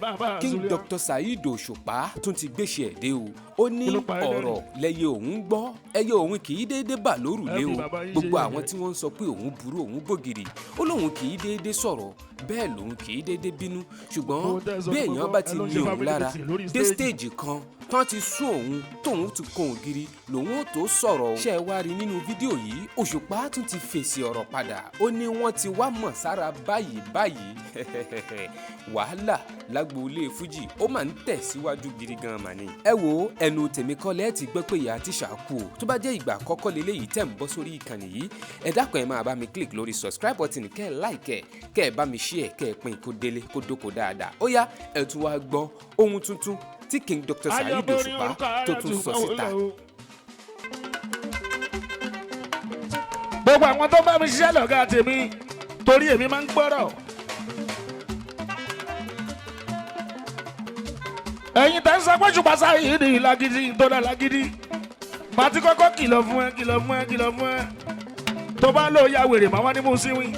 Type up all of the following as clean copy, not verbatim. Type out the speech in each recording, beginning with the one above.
Bàbá King Zulia. Dr. Saheed Òṣùpá tún ti gbéṣẹ́ ẹ̀ dé o. Ó ní Kí ló pa ẹ́ lẹ́rìn? ọ̀rọ̀ lẹ́yẹ òun gbọ́, ẹyẹ òun kì í déédé bà lórùlé Ẹ o. fi bàbá yín ṣe Gbogbo yẹ̀yẹ́. àwọn tí wọ́n ń sọ pé òun burú, òun bògìrì, ó lóun kì í déédé sọ̀rọ̀, bẹ́ẹ̀ lòun kì í déédé bínú, ṣùgbọ́n Ohun tẹ́ ẹ sọ bí ni mo èèyàn gbọ́, bá ẹ ti ló ń ní ṣe òun family lára meeting lórí dé stage. stage kan tán ti sún òun tóun ti kan ògiri lòun ò tó sọ̀rọ̀ o. Ṣé ẹ wá rí nínú fídíò yìí, Òṣùpá tún ti fèsì ọ̀rọ̀ padà. Ó ní wọ́n ti wá mọ̀ sára báyìí báyìí. Wàhálà lágboolé fújì ó máa ń tẹ̀síwájú gidi gan mà ni. Ẹ wo ẹnu tèmi kọ́ lẹ́ẹ̀ ti gbọ́ pé ìyá tíṣà kú o. Tó bá jẹ́ ìgbà àkọ́kọ́ leléyìí tẹ̀ ń bọ́ sórí ìkànnì yìí, ẹ dákun, ẹ máa bá mi click lórí subscribe button, kẹ́ ẹ like ẹ, kẹ́ ẹ bá mi share, kẹ́ ẹ pín kó délé kó dóko dáadáa. Ó yá, ẹ tún wá gbọ́ ohun tuntun tí King Dr. Saheed Ayọ̀bọ̀rin Òṣùpá orúkọ tó tún sọ síta. Gbogbo àwọn tó bá mi ṣiṣẹ́ lọ́gá tèmi torí èmi máa ń gbọ́rọ̀. Ẹ̀yin tẹ́ ń sọ pé Òṣùpá Saheed lágídí tó dá lágídí, màá ti kọ́kọ́ kìlọ̀ fún ẹ, kìlọ̀ fún ẹ, kìlọ̀ fún ẹ. Tó bá lò ya wèrè, màá wá ní mú síwìn.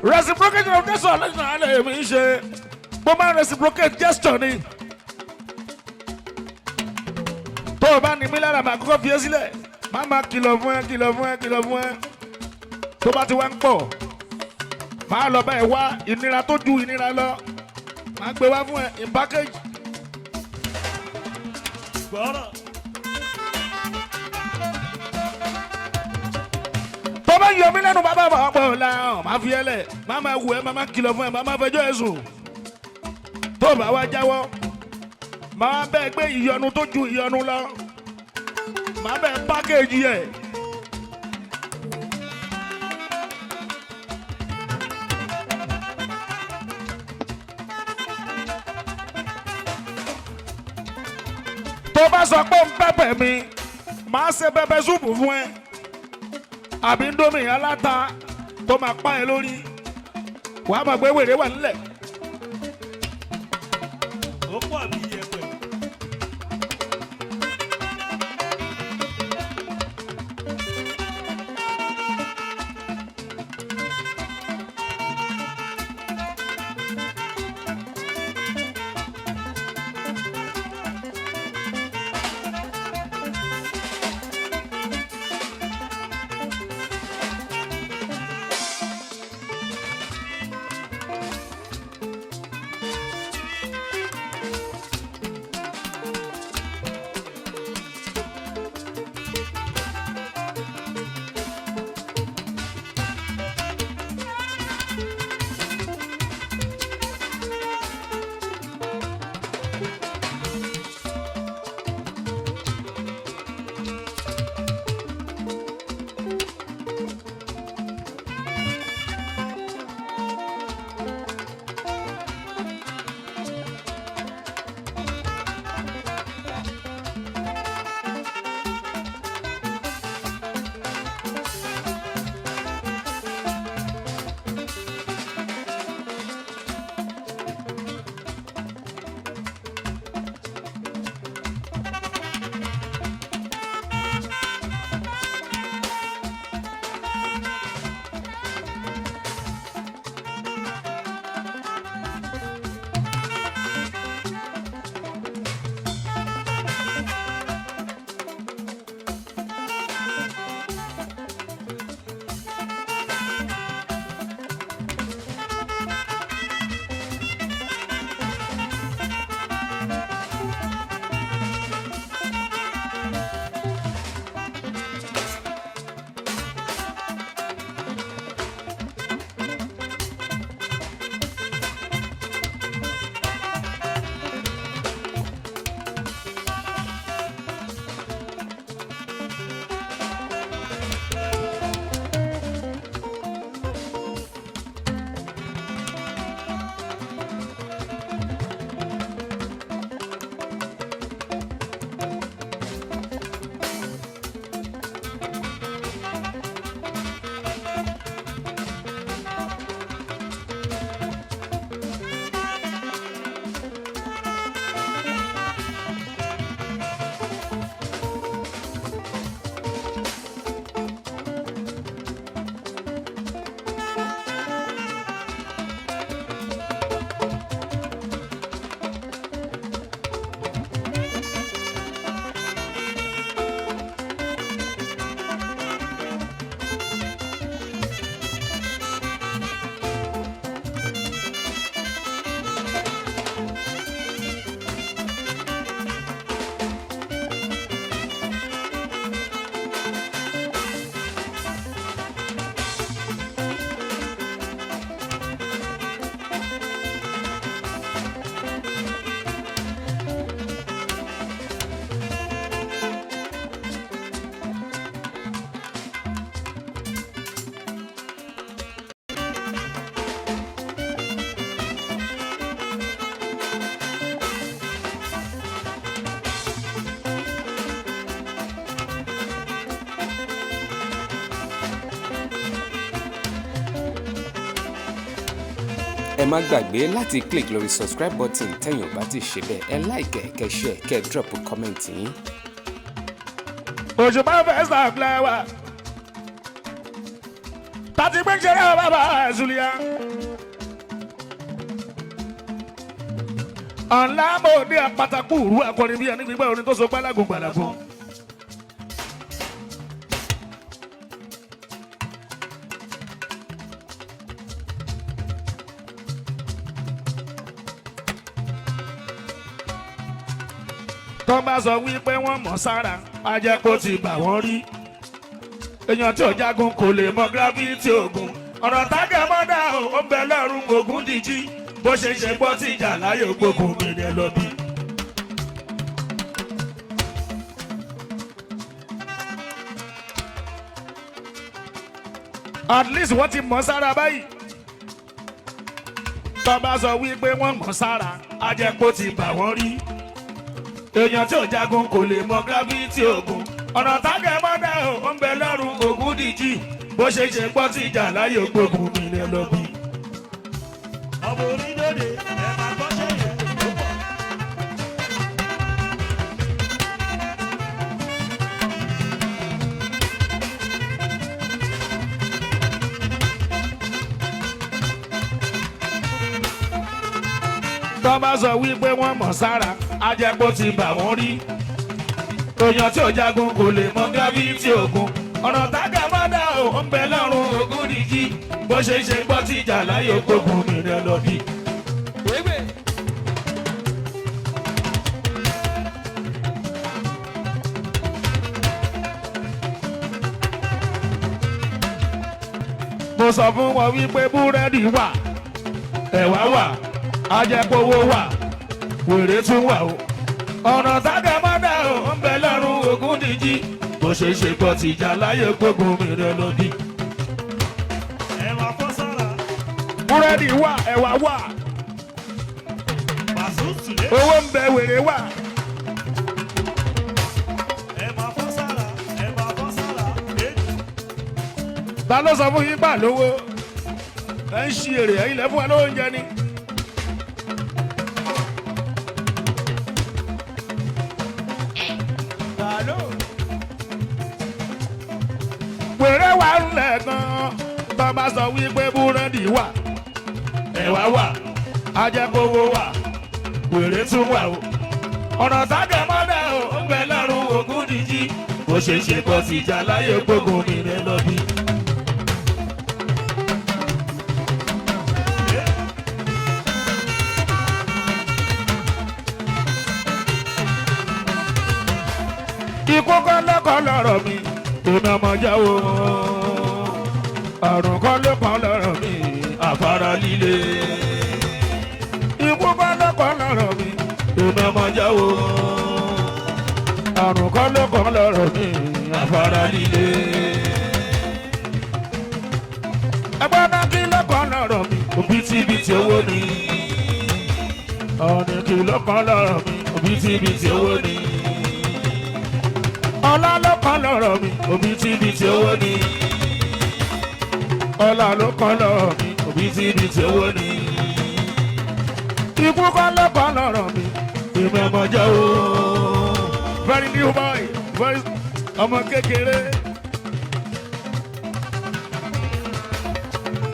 Reciprocate of gesture lẹ́yìn alẹ́ mi ń ṣe, mo máa ń reciprocate gesture ni. Tó o bá ní mí lára, màá kọ́kọ́ fi é sílẹ̀, má máa kìlọ̀ fún ẹ, kìlọ̀ fún ẹ, kìlọ̀ fún ẹ. Tó bá ti wá ń pọ̀, máa lọ bá ẹ wá ìnira tó ju ìnira lọ, máa gbé wá fún ẹ in package. Gbọ́rọ̀. Tó bá yọ mí lẹ́nu, bàbá bàbá pọ̀ la ọ̀ máa fi ẹ lẹ̀, má máa wù ẹ, má máa kìlọ̀ fún ẹ, má máa fẹjọ́ ẹ sùn. Tó bá wá jáwọ́, máa bẹ́ẹ̀ gbé ìyọnu tó ju ìyọnu lọ, máa bẹ́ẹ̀ pákéjì ẹ̀. Tó bá sọ pé ń pẹ́pẹ́ mi, máa ṣe pẹpẹ súùpù fún ẹ àbí ndómi aláta tó máa pa ẹ lórí, wàá mọ̀ pé wèrè wà nílẹ̀. Ó pọ̀ bí iyẹ̀pẹ̀. Ẹ má gbàgbé láti click lórí subscribe button tẹ̀yin ò bá ti ṣe bẹ́ẹ̀. Ẹ like ẹ, kẹ́ share, kẹ́ drop comment yín. Òṣùpá fẹ́ sàkúlẹ̀ tàti gbé ṣeré bàbá Zulia. Ọ̀la mo ní àpàtàkù rú akọrin bí ẹni gbígbẹ́ orin tó so gbálágùn gbàlágùn. Tó bá sọ wípé wọ́n mọ̀ sára, á jẹ́ kó ti bà wọ́n rí. Èèyàn tí ò jagun kò lè mọ gíráfítì ogun. Ọ̀rọ̀ tágẹ̀ mọ́dà ó ń bẹ lọ́rùn ogun díjí. Bó ṣe ṣe gbọ́ tí ìjà láyé gbógun mi ni ẹ lọ bí. At least wọ́n ti mọ̀ sára báyìí. Tó bá sọ wípé wọ́n mọ̀ sára, á jẹ́ kó ti bà wọ́n rí. Èèyàn tí ò jagun kò lè mọ gíráfítì ogun. Ọ̀nà tágẹ̀ mọ́dà ó ń bẹ lọ́rùn ogun díjí. Bó ṣe ṣe gbọ́ tí ìjà láyé gbógun mi ni ẹ lọ bí. Ọmọ onídòde ẹ máa gbọ́ ṣe yẹn ó pọ̀. Tó bá sọ wípé wọ́n mọ̀ sára, á jẹ́ kó ti bà wọ́n rí. Èèyàn tí ò jagun kò lè mọ gíráfítì ogun. Ọ̀nà tágà mọ́dà ó ń bẹ lọ́rùn ogun díjí. Bó ṣe ṣe gbọ́ tí ìjà láyé gbógun mi ni ẹ lọ bí. Mo sọ fún wọn wípé búrẹ́dì wà, ẹ̀wà wà, ajẹpowó wà, wèrè tún wà o. Ọ̀nà tágà mọ́dà ó ń bẹ lọ́rùn ogun díjí. Bó ṣe ṣe gbọ́ tìjà láyé gbógun mi rẹ lódì. Ẹ máa fọ́ sára. Búrẹ́dì wà, ẹ̀wà wà, Pàṣùtù lé. owó ń bẹ, wèrè wà. Ẹ máa fọ́ sára. Ẹ máa fọ́ sára. Ta ló sọ fún yín gbà lówó? Ẹ ń ṣi èrè ẹ̀yin lẹ́ fún wa lóúnjẹ ni. Wèrè wà ńlẹ̀ gan-an. Tó bá sọ wípé búrẹ́dì wà, ẹ̀wà wà, ajẹ́kówó wà, wèrè tún wà o. Ọ̀nà tágẹ̀ mọ́dà o, ń bẹ lọ́rùn ogún díjí. Bó ṣe ṣe kọ́ tìjà láyé gbógun mi rẹ lọ bí. Ikú kọ́ lọ́kọ́ lọ́rọ̀ mi, èmi ọmọ jẹ́ o. Àrùn kọ́ lọ́kọ́ lọ́rọ̀ mi, àfara líle. Ikú kọ́ lọ́kọ́ lọ́rọ̀ mi, èmi ọmọ jẹ́ o. Àrùn kọ́ lọ́kọ́ lọ́rọ̀ mi, àfara líle. Ẹgbẹ́ náà kí lọ́kọ́ lọ́rọ̀ mi, òbítíbitì owó ni. Ọ̀nì kí lọ́kọ́ lọ́rọ̀ mi, òbítíbitì owó ni. Ọlá ló kàn lọ́rọ̀ mi, òbítíbitì owó ni. Ọlá ló kàn lọ́rọ̀ mi, òbítíbitì owó ni. Ikú kọ́ ló kàn lọ́rọ̀ mi, ìmọ̀ ọmọ jẹ́ o. Very new boy, very ọmọ kékeré.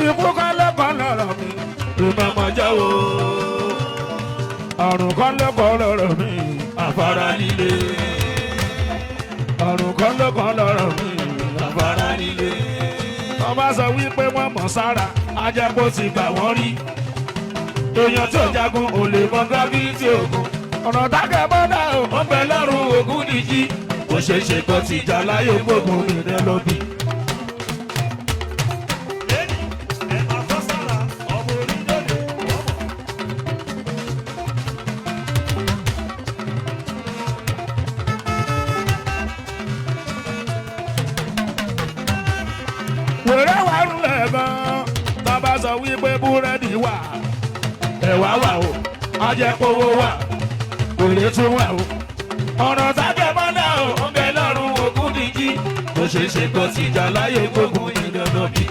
Ikú kọ́ ló kàn lọ́rọ̀ mi, ìmọ̀ ọmọ jẹ́ o. Àrùn kọ́ ló kàn lọ́rọ̀ mi, àfara líle. Àrùn kan ló kan lọ́rọ̀ mi, àfara líle. Wọ́n bá sọ wípé wọ́n mọ̀ sára, ajẹ́pó ti bà wọ́n rí. Èèyàn tí ò jagun ò lè mọ gíráfítì ogun. Ọ̀nà tágẹ̀ mọ́dà ò ń bẹ lọ́rùn ogun díjí. Kò ṣeé ṣe kó ti jà láyé gbógun mi rẹ lóbi. Lẹ́nu ẹ máa fọ́ sára. Ọmọ onídòde ọmọ. Wèrè wà ńlẹ̀ gan-an. Tó bá sọ wípé búrẹ́dì wà, ẹ̀wà wà o, ajẹ́powó wà, wèrè tún wà o. Ọ̀nà tágẹ̀ mọ́dà ò ń bẹ lọ́rùn ogun díjí. Kò ṣeé ṣe kó ti jà láyé gbógun yìí dandan bí.